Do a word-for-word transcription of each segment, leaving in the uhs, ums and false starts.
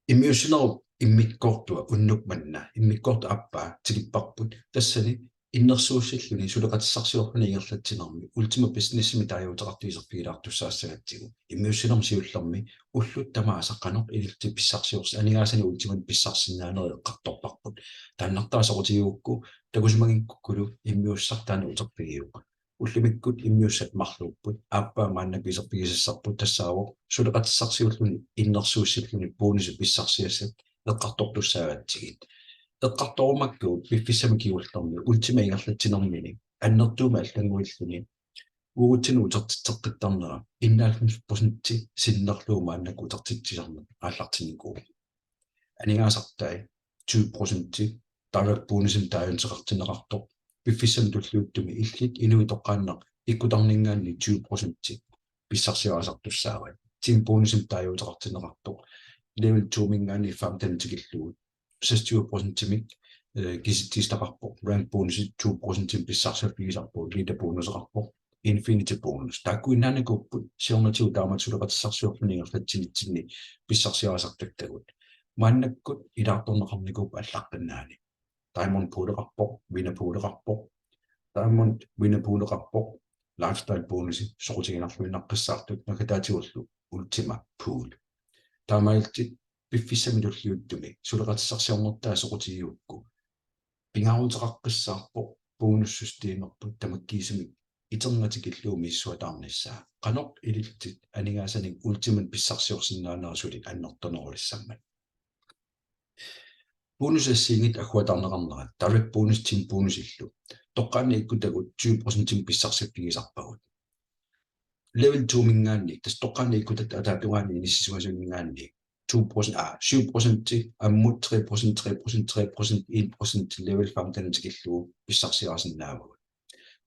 Immiussinerup immikkoortua unnuk manna, immikkoortoq aappaa tikipparput, tassani innersuussilluni suleqatissarsiorluni ingerlatsinermi Ultima Businessimi taaguuteqartut iserfigilaartussaassagatsigu. Immiussinermi siullermi ullut tamaasa qanoq ilillutit pissarsiorsi-, aningaasanik Ultimanik pissarsisinnaanerit eqqartorparput. Taannartaa soqutigigukku takusimanngikkukkulu immiussaq taanna uterfigiuk. Ullumikkut immiussat marluupput, aappaa maannakkut iserfigisassarput tassaavoq suleqatissarsiulluni innersuussilluni bonusit pissarsiassat eqqartortussaagatsigit. Eqqartorumakkavut piffissami kingullermi Ultima ingerlatsinermini annertuumik allannguilluni uagutsinnut utertitseqqittarnera enoghalvfems procent sinnerlugu maannakkut utertitsisarneq aallartinnikuuvoq. Aningaasartai tyve procent direct bonusimik taaguuteqartinneqartoq. Piffissami tulliuttumi illit inuit toqqaannaq ikkutanninngaanniit tyve procent pissarsiarisartussaavat. Team bonusimik taaguuteqartinneqartoq. Level two-minngaanniit femten tikillugu seksogtyve procentimik, øh, kisitsisoqarpoq. Rank bonusit to procentimik pissarsiaffigisarpagut, leader bonuseqarpoq, infinity bonus. Taakkuinnaanikuupput siornatigut taamatut suleqatissarsiorluni ingerlatsinitsinni pissarsiarisartakkagut. Maannakkut ilaartorneqarnikuupput allaqqinnaani. Diamond pooleqarpoq, winner pooleqarpoq, diamond winner pooleqarpoq, lifestyle bonusi soqutiginarluinnaqqissaartut naggataatigut Ultima pool. Taamaalillutit piffissami tulliuttumi suleqatissarsiornertaa soqutigigukku pingaaruteqaqqissaarpoq bonussystemerput tamakkiisumik iternatikillugu misissuataarnissaa. Qanoq ilillutit aningaasanik Ultimanik pissarsiorsinnaanera suli annertunerulissammat. Bonusip assigiinngitsut agguataarneqarnerat, direct bonus, team bonusillu. Toqqaannaq ikkutagut tyve procentimik pissarsiffigisarpagut. Level two-minngaanniit, tassa toqqaannaq ikkutatta ataatungaani inissisimasuninngaanniit, to procent, aa, syv procent, ammut tre procent, tre procent, tre procent, en procent, level femten tikillugu pissarsiarisinnaavagut.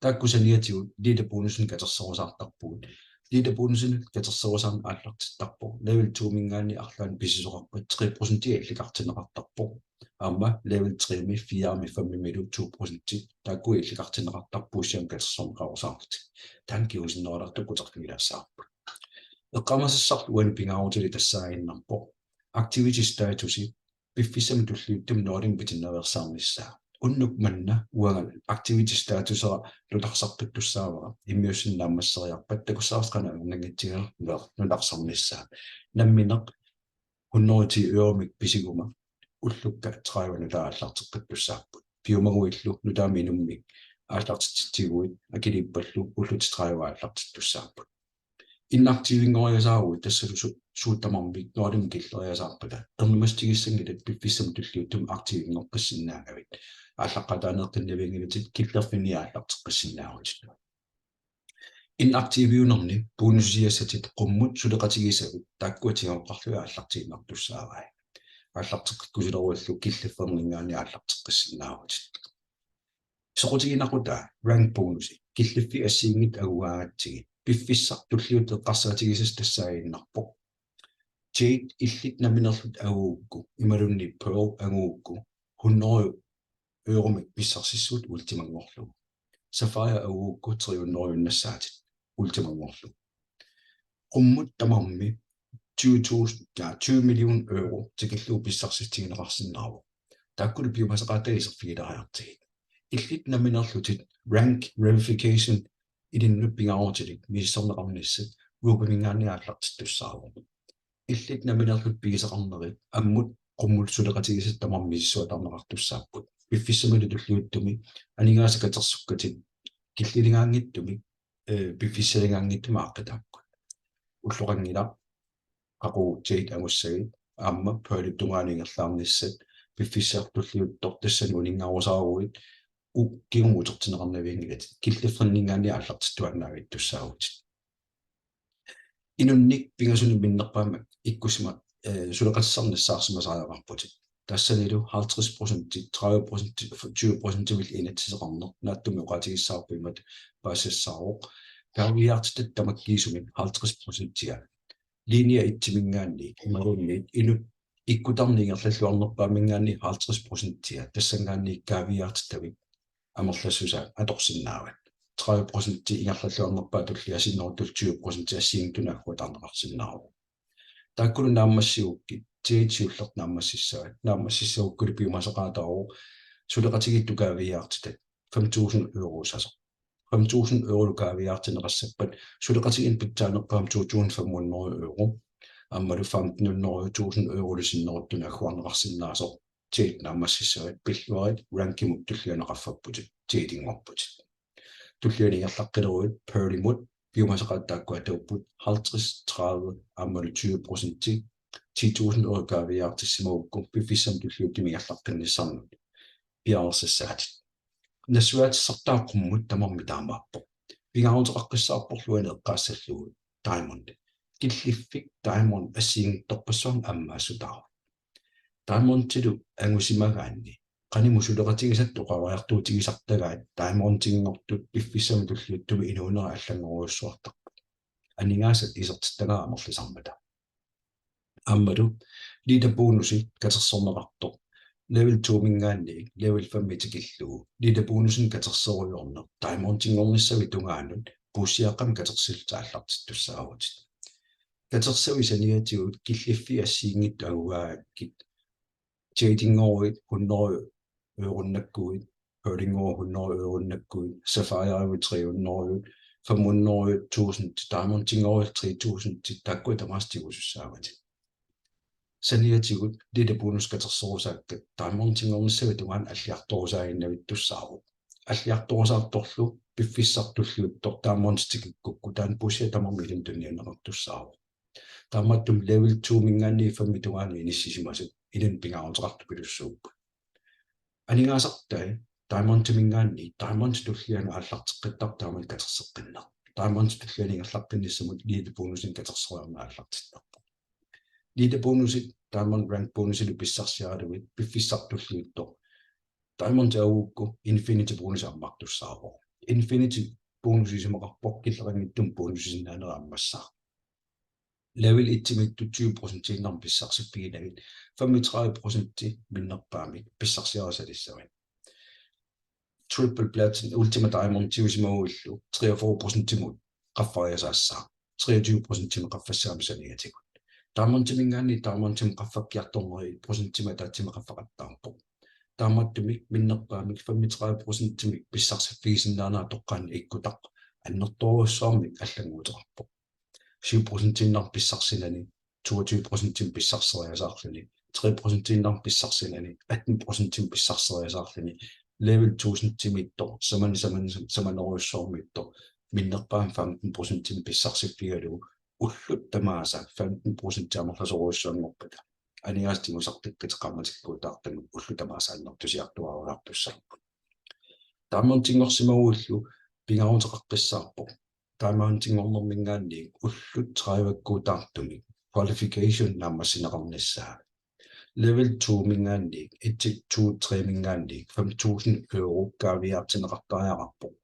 Taakku saniatigut leader bonusinik katerserusaartarpugut. Leader bonusinik katerserusaarneq aallartittarpoq. Level two-minngaanniit arlaannik pisisoqarpat tre procent illikartinneqartarpoq. Aamma level three-mi, fire-mi, fem-imilu to procent taakku illikartinneqartarput puussiamik katersorneqarusaarlutik. Taanna kingusinnerulaartukkut uterfigilaassavarput. Eqqaamasassarlu uani pingaarutilik tassaaginnarpoq activity statusi piffissami tulliuttumi nulimik pitinnaveersaarnissaa. Unnuk manna uanga activity statusera nutarsaqqittussaavara immiussineq naammasseriarpat takussavarsi qanoq ajornanngitsigineq nutar-, nutarsarnissaa. Nammineq hundrede og ti euromik pisiguma ullukka tredive nutaat aallarteqqittussaapput. Piumaguillu nutaamik inummik aallartitsitsiguit akiliippallu ullutit tredive aallartittussaapput. Inaktivinngoriasaaruit tassalu su-, suut tamarmik nulimik killeriasaarpata ernumassutigissanngillat piffissami tulliuttumi aktivinngoqqissinnaagavit. Aallaqqaataaneeqqinnavianngilatit killerfinni aallarteqqissinnaavutit. Inaktiviunerni bonusiassatit qummut suleqatigisavit taakkua tigoqqarlugit aallartiinnartussaavai. Aallarteqqikkusuleruillu killiffinninngaanniit aallarteqqissinnaavutit. Soqutiginaqutaa rank bonusi, killiffik assigiinngitsut angugaangatsigit, piffissaq tulliuttoq eqqarsaatigisassat tassaaginnarpoq. Jade illit nammineerlutit angugukku, imaluunniit Pearl angugukku, hundrede euromik pissarsissutit Ultimanngorlugu. Sapphire angugukku tre hundrede euroinnassaatit Ultimanngorlugu. Qummut tamarmi tyve tusind, ja, tyve million euro tikillugu pissarsissutigineqarsinnaavoq. Taakkulu piumasaqaataat iserfigilaariartigit. Illit nammineerlutit rank verification ilinnut pingaarutilik misissorneqarnissat Rubyminngaanniit aallartittussaavoq. Illit nammineerlutit pigisaqarnerit ammut qummut suleqatigisatit tamarmik misissuataarneqartussaapput. Piffissamilu tulliuttumi aningaasat katersukkatit killiligaanngitsumik, øh, piffissaligaanngitsumik aaqqitaapput. Ulloqanngilaq qaqugu Jade angussagit aamma Pearlip tungaanut ingerlaarnissat piffissaq tulliuttoq tassani uninngarusaaruit u-, kingumut utertinneqarnavianngilatit, killiffinninngaanniit aallartittuaannaavittussaavutit. Inunnik pingasunik minnerpaamik ikkussima, øh, suleqatissarnissaarsimasariaqarputit. Tassanilu halvtreds procent, tredive procent, tyve procent-imik inatsiseqarneq naatsumik oqaatigissavarput imatut paasisassaavoq. Kaaviiaartitatit tamakkiisumik halvtreds procentia. Linje et-iminngaanniit imaluunniit inuk ikkutannik ingerlalluarnerpaaminngaanniit halvtreds procentia tassanngaanniit kaaviiaartitavit amerlassusaat atorsinnaavat. Tredive procent ingerlalluarnerpaap tullia sinneruttullu tyve procent assigiinngitsunik agguataarneqarsinnaavoq. Taakkulu naammassigukkit Jade siullertut naammassissavat. Naammassissagukkulu piumasaqaataavoq suleqatigiittut kaaviiaartitat fem tusind eurosasoq. Fem tusind euro kaaviiaartinneqassappat suleqatigiinneq pitsaanerpaamik to tusind fem hundrede euro. Aammalu femten hundrede tusind euroli sinneruttunik agguarneqarsinnaasoq. Jade naammassissavat, pilluarit rankimut tullianut qaffapputit, Jadeinngorputit. Tullianut ingerlaqqileruit pearlimut piumasaqaataat taakkua atuupput, halvtreds, tredive aammalu tyve procenti. Ti tusind euro kaaviiaartissimagukku piffissami tulliuttumi ingerlaqqinnissannut piareersassaatit. Nassuiaatissartaa qummut tamarmik taamaappoq. Pingaaruteqaqqissaarporlu uani eqqaassallugu Diamond. Killiffik Diamond assigiinngitsorpassuarnik ammaassutaavoq. Diamondilu angusimagaanni qanimut suleqatigisatta oqariartuutigisartagaat Diamondinngortut piffissami tulliuttumi inuunera allanngorujussuartarpoq. Aningaasat isertittagaat amerlisarmata. Aammalu leader bonusi katersorneqartoq level to-minngaanniit level fem-it tikillugu. Leader bonusinik katersorujoorneq Diamondinngornissavit tungaanut puussiaqqamik katersillutit aallartittussaavutit. Katersuit saniatigut killiffiit assigiinngitsut angugaakkit, Jadeinngoruit hundrede euronnakkuit, pearlinngoruit hundrede euronnakkuit, Sapphireuit tre hundrede, fem hundrede, tusind, Diamondinngoruit tre tusind, taakkua tamaasa tigusussaavatit. Saniatigut leader bonus katersorusaakkat Diamondinngornissavit tungaanut alliartorusaaginnavittussaavoq. Alliartorusaartorlu piffissaq tulliuttoq Diamond tikikkukku taanna puussiaq tamarmi ilinnut tunniunneqartussaavoq. Taamaattumik level to-minngaanniit fem-it tungaanut inissisimasut ilinnut pingaaruteqartupilussuupput. Aningaasartai Diamondiminngaanniit Diamond tullianut aallarteqqittarput taamani katerseqqinneq. Diamond tullianut ingerlaqqinnissamut leader bonusinik katersoriarneq aallartittarpoq. Leader bonusit Diamond rank bonusilu pissarsiaralugit piffissaq tulliuttoq Diamond angugukku Infinity bonus ammartussaavoq. Infinity bonus isumaqarpoq killeqanngitsumik bonusisinnaanerit ammassaaq. Level et-imiittut tyve procentiinnarmik pissarsiffiginagit femogtredive procenti minnerpaamik pissarsiarisalissavat. Triple Platinum Ultima Diamondiusimaguillu treogfyrre procentimut qaffariasaassaaq. Treogtyve procentimik qaffassaammat saniatigut. Diamondiminngaanniit Diamondimut qaffakkiartorneri procentimik ataatsimik qaffaqattaarpoq. Taamaattumik minnerpaamik femogtredive procentimik pissarsiffigisinnaanera toqqaannaq ikkutaq annertoorujussuarmik allannguuteqarpoq. Syv procentiinnarmik pissarsinani, toogtyve procentimik pissarseriasaarluni, tre procentiinnarmik pissarsinani, atten procentimik pissarseriasaarluni, level tusindimiittoq, samani, samani, samanerujussuarmiittoq, minnerpaamik femten procentimik pissarsiffigalugu, ullut tamaasa femten procent amerlasoorujussuanngorpata. Aningaasat tigusartakkatit qaammatikkuutaartumik ullut tamaasa annertusiartuaarusaapput. Diamondinngorsimaguillu pingaaruteqaqqissaarpoq Diamondinngornerminngaanniit ullut tredive-kkuutaartumik qualification naammassineqarnissaa. Level to-minngaanniit, et, to, tre-minngaanniit fem tusind euro kaaviiaartinneqartariaqarpoq.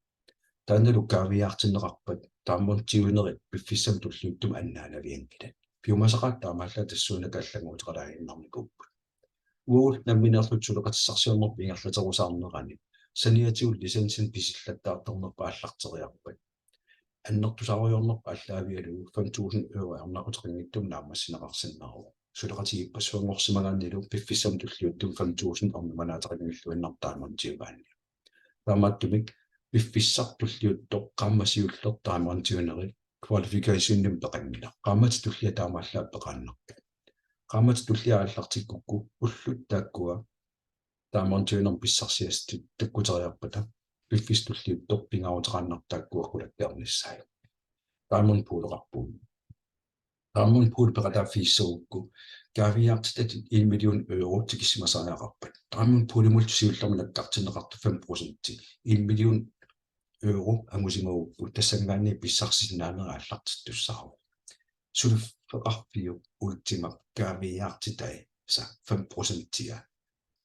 Taannalu kaaviiaartinneqarpat Diamondiunerit piffissami tulliuttumi annaanavianngilat. Piumasaqaatit taamaallaat tassuunakkut allannguuteqalaaginnarnikuupput. Uagut nammineerluta suleqatissarsiornerput ingerlaterusaarnerani saniatigut licensinik pisillattaartarnerput aallarteriarpat annertusaarujoornerput aallaavigalugu fem tusind euro ajornaquteqanngitsumik naammassineqarsinnaavoq. Suleqatigiippassuanngorsimagaannilu piffissami tulliuttumi fem tusind ernumanaateqanngilluinnarpoq Diamondiugaanni. Taamaattumik piffissaq tulliuttoq qaammat siulleq Diamondiuneri qualificationimik peqanngilaq. Qaammatit tulliat taamaallaat peqaannarpoq. Qaammatit tulliat aallartikkukku ullut taakkua Diamondiunermik pissarsiassat takkuteriarpata piffissaq tulliuttoq pingaaruteqaannarpoq taakkua qulakkeernissaat. Diamond Pooleqarpugut. Diamond Pool peqataaffigissagukku kaaviiaartitatit en million euro tikissimasariaqarpat, Diamond Poolimullu siullermik nakkartinneqartoq fem procenti, en million euro angusimagukku tassanngaanniit pissarsisinnaanerit aallartittussaavoq. Suliffeqarfiup Ultimap kaaviiaartitaasa fem procentia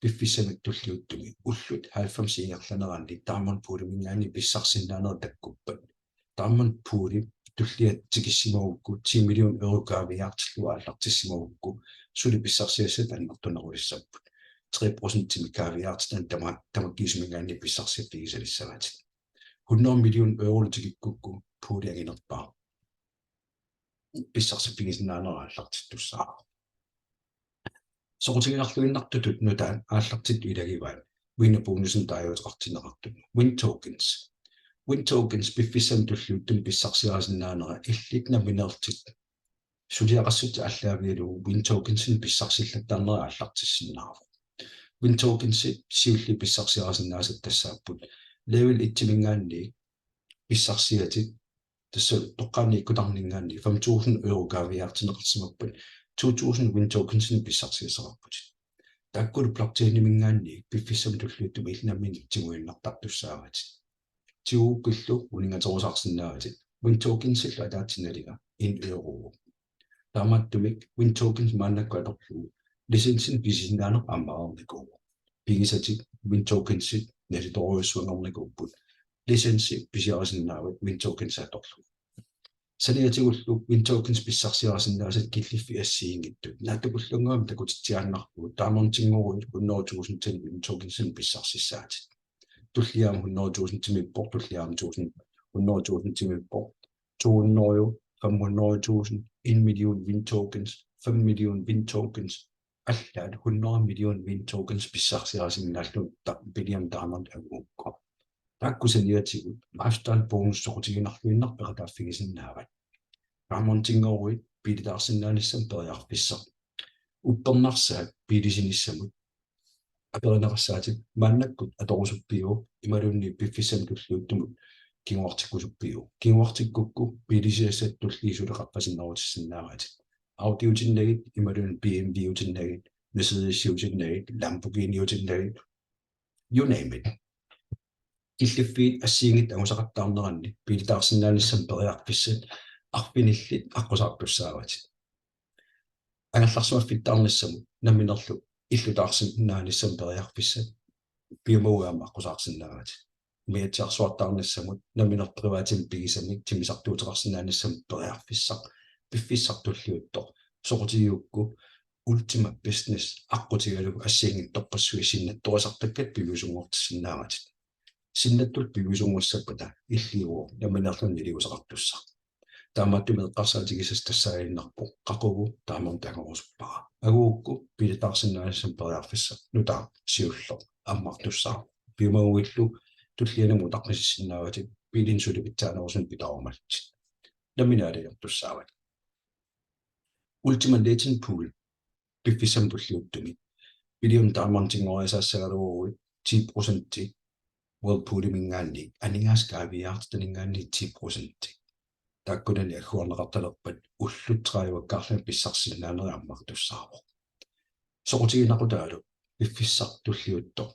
piffissami tulliuttumi ullut halvfems ingerlaneranni Diamond Pooliminngaanniit pissarsisinnaanerit takkuppat, Diamond Pooli tulliat tikissimagukku ti million euro kaaviiaartillugu aallartissimagukku suli pissarsiassat annertunerulissapput. Tre procentimik kaaviiaartitanik tama-, tamakkiisuminngaanniit pissarsiffigisalissavatit. Hundrede million euro tikikkukku pooli anginerpaaq pissarsiffigisinnaanera aallartittussaavoq. Soqutiginarluinnartutut nutaat aallartittut ilagivaat Win bonusinik taaguuteqartinneqartut Win Tokens. Win Tokens piffissami tulliuttumi pissarsiarisinnaanera illit nammineerlutit suliaqassutsit aallaavigalugu Win Tokensinik pissarsillattaarnera aallartissinnaavoq. Win Tokensit siulliit pissarsiarisinnaasat tassaapput level et-imiingaanniit pissarsiatit, tassa toqqaannaq ikkutanniingaanniit fem tusind euro kaaviiaartinneqarsimappat to tusind Win Tokensinik pissarsiassaqarputit. Taakkulu blockchainimiingaanniit piffissami tulliuttumi illit nammineq tiguinnartartussaavatit. Tigukkillu uninngaterusaarsinnaavatit. Win Tokensillu ataatsinaliga en euro. Taamaattumik Win Tokens maannakkut atorlugu licensinik pisisinnaaneq ammareernikuuvoq. Pigisatit Win Tokensit nalitoorujussuanngornikuupput. Licensi pisiarisinnaavat Win Tokens atorlugu. Saniatigullu Win Tokens pissarsiarisinnaasat killiffiit assigiinngitsut naatsukullungaami takutitsiaannarlugu Diamondinngoruit hundrede tusindinik Win Tokensinik pissarsissaatit. Tulliani hundrede tusindimiippoq, tulliani tusind, hundrede tusindimiippoq, to hundrede, fem hundrede tusind, en million Win Tokens, fem million Win Tokens, allaat hundrede million Win Tokens pissarsiarisinnaallugu ta-, Billion Diamond angugukku. Taakku saniatigut lifestyle bonus soqutiginarluinnarpoq peqataaffigisinnaavat. Diamondinngoruit biilitaarsinnaanissamut periarfissaq. Uppernarsaat biilisinissamut aperineqassaatit maannakkut atorusuppiuk imaluunniit piffissami tulliuttumi kinguartikkusuppiuk. Kinguartikkukku biilisiassat tulliit suleqaqqasinnerutissinnaavatit. Audiutinnagit imaluunniit B M W-utinnagit, Mercedesiutinnagit, Lamborghiniutinnagit, you name it. Killiffiit assigiinngitsut angusaqattaarneranni biilitaarsinnaanissamut periarfissat arfinillit aqqusaartussaavatit. Angerlarsimaffittaarnissamut namminerlu illutaarsinnaanissamut periarfissat piumaguit aamma aqqusaarsinnaavatit. Umiatsiarsuartaarnissamut nammineq privaatimik pigisamik timmisartuuteqarsinnaanissamut periarfissaq piffissaq tulliuttoq soqutigigukku Ultima Business aqqutigalugu assigiinngitsorpassuit sinnattorisartakkatit piviusunngortissinnaavatit. Sinnattut piviusunngussappata illiuvoq nammineerluni iliuuseqartussaq. Taamaattumik eqqarsaatigisassaq tassaaginnarpoq qaqugu taamaammat angorusuppara. Angugukku biilitaarsinnaanissamut periarfissaq nutaaq siulleq ammartussaavoq. Piumaguillu tullianut utaqqisissinnaavatit biilinik suli pitsaanerusunik pitaarumallutit. Nammineq aalajangertussaavat. Ultima Legend Pool piffissami tulliuttumi Billion Diamondinngoriasaassagaluaruit ti procenti Whirlpoolimiingaanniit, aningaasat kaaviiaartitaniingaanniit ti procenti. Taakkunani agguarneqartalerpat ullut tredive-kkaarlugit pissarsisinnaanerit ammartussaavoq. Soqutiginaqutaalu piffissaq tulliuttoq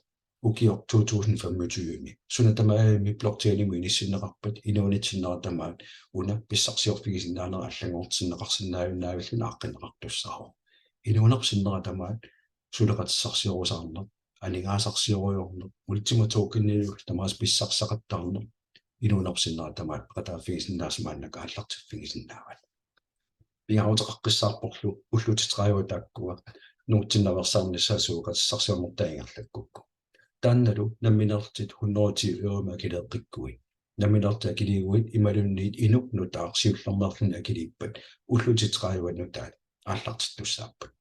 ukioq to tusind femogtyve-mi suna tamarmi blockchainimut inissinneqarpat inuunitta sinnera tamaat una pissarsiorfigisinnaanera allanngortinneqarsinnaajunnaavilluni aaqqinneqartussaavoq. Inuunerpit sinnera tamaat suleqatissarsiorusaarneq, aningaasarsiorujoorneq, Ultima Tokenillu tamaasa pissarsisaqattaarneq inuunerpit sinnera tamaat peqataaffigisinnaasat maannakkut aallartiffigisinnaavat. Pingaaruteqaqqissaarporlu ullut tredive taakkua nungutsinnaveersaarnissaat suleqatissarsiornertaa ingerlakkukku. Taannalu nammineerlutit hundrede ti euromik akileeqqikkuit, nammineerlutit akiliiguit imaluunniit inuk nutaaq siullermeerluni akiliippat ullut tredive nutaat aallartittussaapput.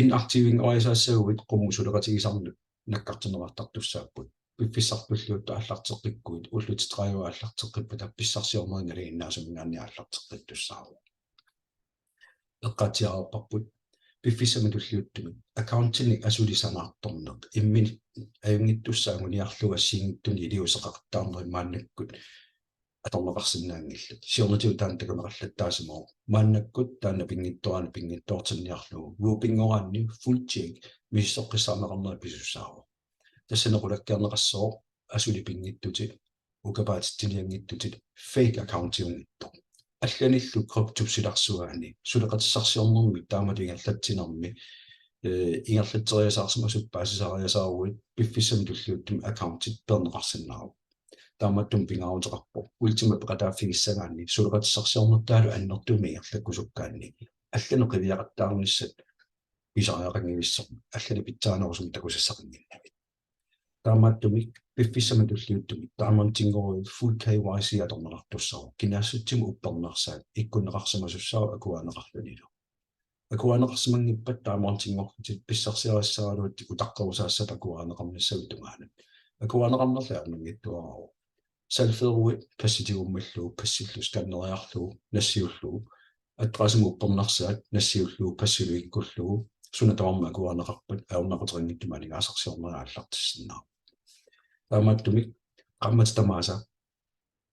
Inaktivinngoriasaassagukku qummut suleqatigisannut nakkartinneqartartussaapput. Piffissaq tulliuttoq aallarteqqikkuit ullut tredive aallarteqqippata pissarsiornerit nalinginnaasumiingaanniit aallarteqqittussaavoq. Eqqaatsiarparput piffissami tulliuttumi accountinik asuli sanaartorneq imminut ajunngitsussat anguniarlugu assigiinngitsunik iliuuseqaqattaarnerit maannakkut atorneqarsinnaanngillat. Siornatigut taanna takuneqallattaassimavoq. Maannakkut taanna pinngitsoorani pinngitsoortinniarlugu Rubinngooraanni full check misissoqqissaarneqarnera pisussaavoq. Tassani qulakkeerneqassooq asuli pinngitsutit, ukapaatitsinianngitsutit, fake accountiunngitsoq. Allanillu kryptop silarsuaani suleqatissarsiornermi taamatut ingerlatsinermi, eh, ingerlatseriasaarsimasutut paasisariasaaruit piffissami tulliuttumi accountit peerneqarsinnaavoq. Taamaattumik pingaaruteqarpoq Ultima peqataaffigissagaanni suleqatissarsiornertaalu annertuumik ingerlakkusukkaanni allanut qiviaqattaarnissat pisariaqanngivissoq, allanik pitsaanerusumik takusassaqannginnavit. Taamaattumik piffissami tulliuttumi Diamondinngoruit full K Y C atorneqartussaavoq, kinaassutsimut uppernarsaat ikkunneqarsimasussaavoq akuerineqarlunilu. Akuerineqarsimanngippat diamondinngorlutit pissarsiarissagaluatit utaqqerusaassat akuerineqarnissavit tungaanut. Akuerineqarnerli ajornanngitsuararsuuvoq. Salgfæruit passit tigummallugu, passillu scanneriarlugu, nassiullugu, adressimut uppernarsaat nassiullugu, passilu ikkullugu, suna tamarmi akuerineqarpat ajornaquteqanngitsumik aningaasarsiornerit aallartissinnaavoq. Taamaattumik qaammatit tamaasa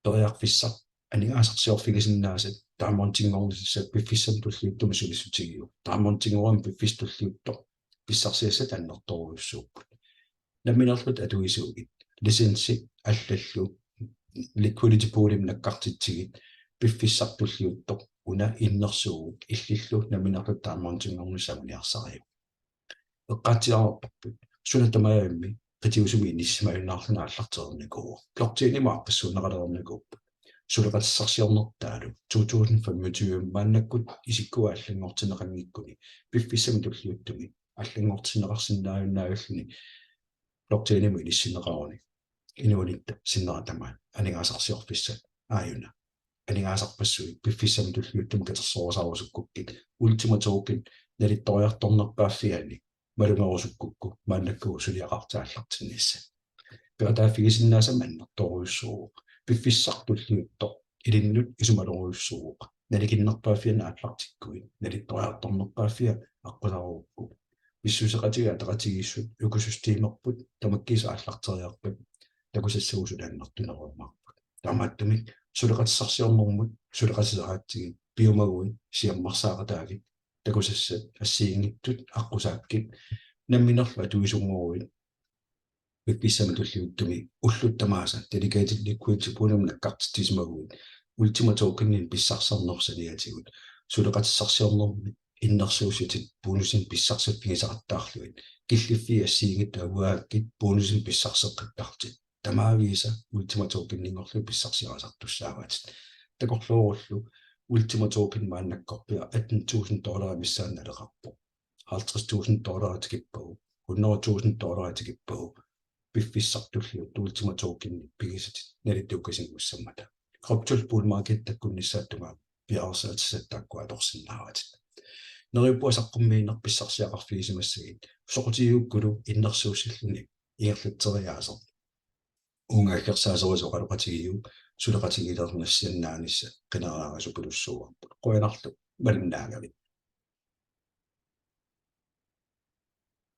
periarfissaq aningaasarsiorfigisinnaasat diamondinngornissat piffissami tulliuttumi sulissutigiuk. Diamondinngorami piffissami tulliuttumi pissarsiassat annertoorujussuupput. Nammineerlutit atuisuugit licensi allallu liquidity poolimut nakkartitsigit piffissami tulliuttumi una innersuuvoq illillu nammineerlutit diamondinngornissat anguniarsariuk. Eqqaatsiarparput suna tamarmi qitiusumi inissisimajunnaarluni aallartereernikuuvoq. Blockchainimut aaqqissuunneqalernikuupput. Suleqatissarsiornertaalu to tusind femogtyve maannakkut isikkua allanngortinneqanngikkuni piffissami tulliuttumi allanngortinneqarsinnaajunnaavilluni blockchainimut inissinneqaruni inuunitta sinnera tamaat aningaasarsiorfissat aajuna. Aningaasarpassuit piffissami tulliuttumi katersorusaarusukkukkit Ultima Token nalittoriartornerpaaffiani malugerusukkukku maannakkut suliaqartaallartinnissat. Peqataaffigisinnaasammat annertoorujussuuvoq. Piffissami tulliuttumi ilinnut isumalerujussuuvoq. Nalikinnerpaaffiani aallartikkuit nalittoriartornerpaaffia aqqusaarukku. Pissuseqatigiit ataqatigiissut økosystemerput tamakkiisumik aallarteriarpat takusassagut suli annertunerujumaarput. Taamaattumik suleqatissarsiornermut suleqatiseraatsigit piumaguit siammarsaaqataagit takusassat assigiinngitsut aqqusaakkit nammineerlutit atuisunngoruit piffissami tulliuttumi ullut tamaasa delegated liquidity poolimut nakkartitsisimaguit Ultima Tokeninik pissarsisarneq saniatigut suleqatissarsiornermi innersuussutit bonusinik pissarsiffigisaqattaarlugit killiffiit assigiinngitsut aguaakkit bonusinik pissarseqqittarlutit. Tamaavisa Ultima Tokeninngorlugit pissarsiarisartussaavatit. Takorloorullu Ultima Token maannakkorpiaq atten tusind dollarit missaanni naleqarpoq. Halvtreds tusind dollarit tikippagu, hundrede tusind dollarit tikippagu, piffissami tulliuttumi Ultima Tokenit pigisatit nalittuukasinngussaammata. Kryptop bull market takkunnissaata tungaanut piareersaatissat taakkua atorsinnaavatit. Neriuppunga saqqummiineq pissarsiaqarfigisimassagit, soqutigigukkulu innersuussilluni ingerlatseriaaseq. Uunga aggersaasorisat oqaloqatigiuk suleqatigilernassiannaanissat qineraarisupilussuuarput. Qujanarlu malinnaagavit.